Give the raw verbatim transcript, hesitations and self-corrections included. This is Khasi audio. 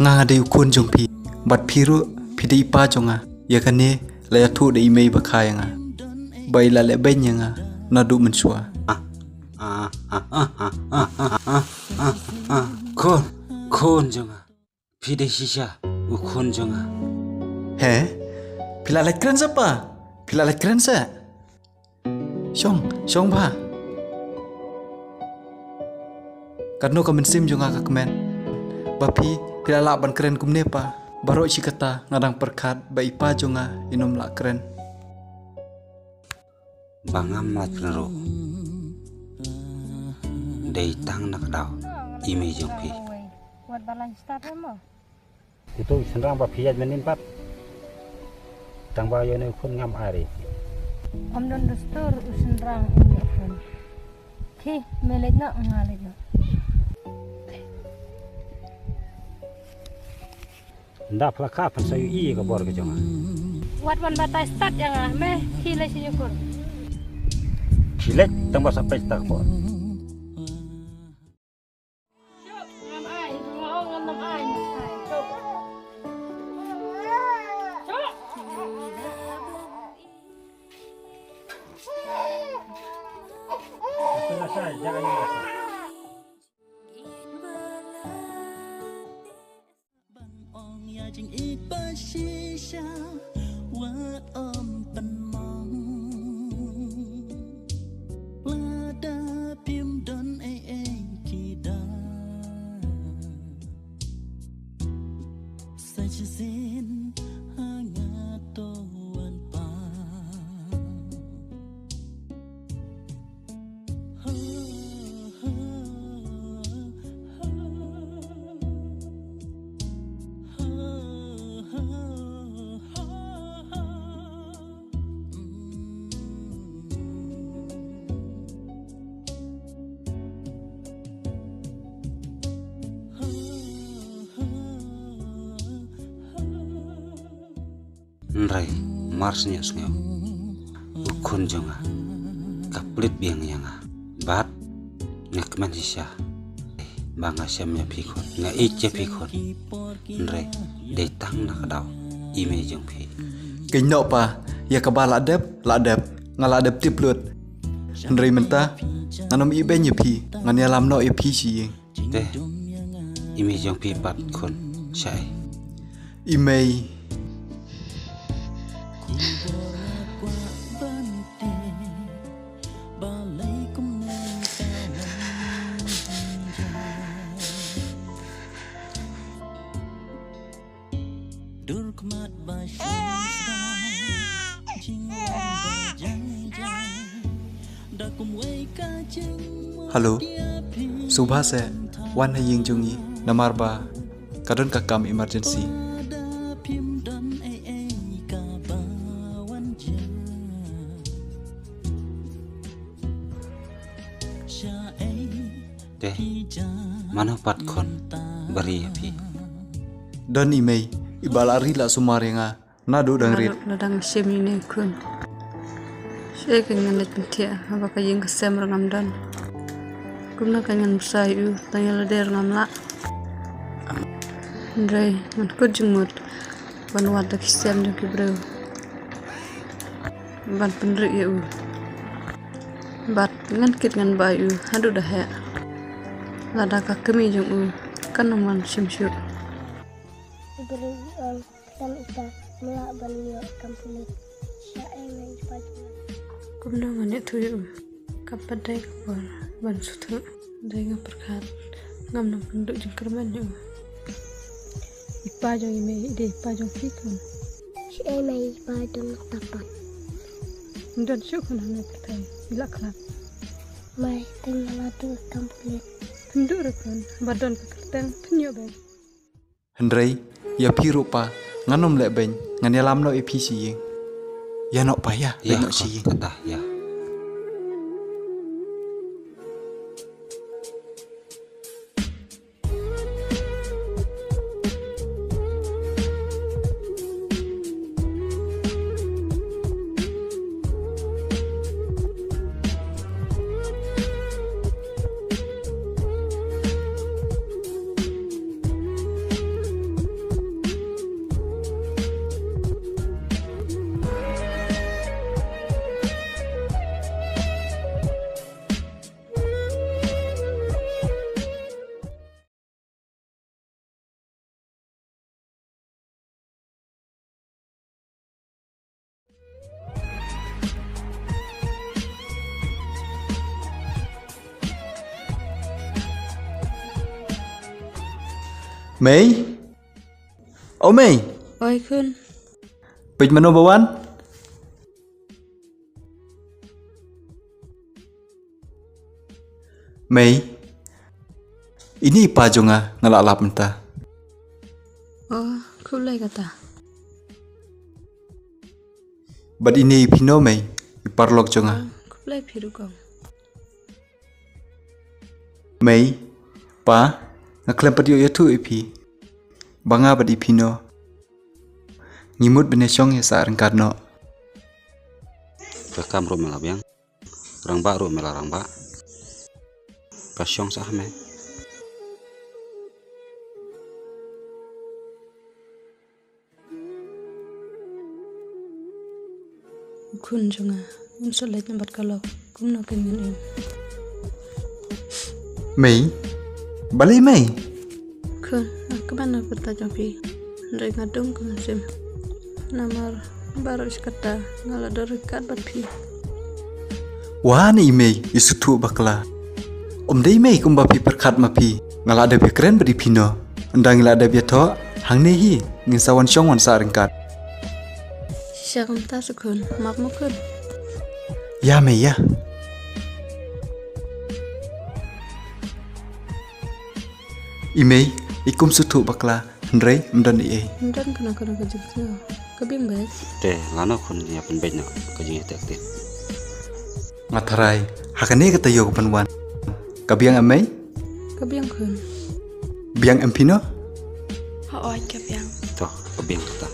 Nga nga dei u khun jong phi, bad phi ruh phi dei i pa jong nga. Ïa kane la ïathuh da i mei ba kha ïa nga, ba i la leh beiñ ïa nga naduh mynshuwa. Khun, khun jong nga. Phi dei shisha u khun jong nga. He? Phi la leit kren sa pa? Phi la leit kren sa? Shong, shong bha. Katno ka mynsiem jong nga ka kmen ba phi, phi la lah ban kren kumne pa. Baroh shi katta nga dang pyrkhat ba i pa jong nga in ym lah kren. Ba ngam lah kren ruh, dei tang na ka daw i mei jong phi. Wat ba lan start mo. Uto u shynrang ba phi ïaid mynnin pat. Tang ba ïa une u khun ngam ai re. Ym don dustur u shynrang ïa une u khun. Phi me leit noh, nga leit noh. Nda phi la kha phin sa ïohi ïa ka bor ka jong nga. Wat wan batai stad ïa nga, me phi leit sha ïa u khun. Phi leit tang ba sa peit ta ka bor. Ban ong ïa jingïeit ba shisha wat ym pynmong. Lada phim don ei ei ki da sa shisien ha nga to wan pa. Hynrei mar sniew sngew u khun jong nga ka pynlut biang ïa nga. Bad nga kmen shisha ba nga shem ïa phi khun, nga ïeit ïa phi khun. Hynrei dei tang na ka daw i mei jong phi. Kynnoh pa, ïa kaba la dep la dep, nga la dep tip lut. Hynrei mynta ngan ym ibeiñ ïa phi, ngan ïalam noh ïa phi sha ïing. Te i mei jong phi pat khun, shaei? I mei. Hello. Sngewbha seh wan ha ïing jong ngi namar ba ka don ka kam emergency. Te mano pat khun ba ri ïa phi? Don i mei iba la ri la sumar ïa nga naduh dang rit. Naduh la dang shim ïa une khun. Shaei kein ngan leit pynthiah haba ka ïing ka sem ruh ngam don. Kumno kein ngan bsa ïa u, tang ïa lade ruh ngam lah. Hynrei ngan kut jingmut ban wad da ki sem jong ki briew ban pynrieh ïa u. Bad ngan kit ngan bah ïa u haduh da heh. Lada ka kmie jong u kan ym wan shim shuh. Ki briew ki ong, khlem ita ym lah ban ïoh kam pulit. Shaei mei i pa jong nga? Kumno ngan ïathuh ïa u? Kam pat dei ka por ban sngewthuh. Dei nga pyrkhat ngam nang pynduh jingkyrmen ïa u. I pa jong i mei i dei i pa jong phi khun. Shaei mei i pa jong nga pat. Ym don shuh khun hangne pyrthei, i la khlad. Mei, te nga la duh kam pulit. Pynduh re khun, ba don ka kyrteng pynïoh beit. Hynrei ïa phi ruh pa, ngan ym leh beiñ, ngan ïalam noh ïa phi sha ïing. Ïa noh pa ïa, ïa noh sha ïing. Kata ïa. Mei? O Mei. Oi khun. Peit mano ba wan. Mei. Ini i pa jong nga, nga la lap mynta. Oh, khublei kata. Bad ini i Phino Mei, i paralok jong nga. Oh, khublei phi rukom. Mei, pa, nga khlem pat ïoh ïathuh ïa phi ba nga bad i Phino ngi mut ban ïashong ïa sah ryngkat noh. Ka kam ruh me la biang. Rangbah ruh me la rangbah. Ka shong sah me. Khun jong nga, ngin sa leit na bad ka lok, kumno kein ngan im. Mei, balei Mei? Khun, nga kmen na ka bynta jong phi. Hynrei nga dum ka mynsiem. Namar baroh shi katta nga la don ryngkat bad phi. Wa ne i Mei, i sngewthuh bakla. Ym dei Mei kumba phi pyrkhat ma phi. Nga la dep ïakren bad i Phino. Ynda ngi la dep ïathoh, hangne hi ngin sa wan shong wan sah ryngkat. Shisha kumta se khun, map mo khun. Ïa Mei ïa. I Mei, i kum sngewthuh bakla, hynrei ym don ei ei. Ym don kano kano ka jingkynmaw. Ka biang beit. Te lano khun ïa pynbeit noh ka jingïateh ktien. Nga tharai ha kane ka taïew ka ban wan. Ka biang em Mei? Ka biang khun. Biang em Phino? Hooid ka biang. To, ka biang kata.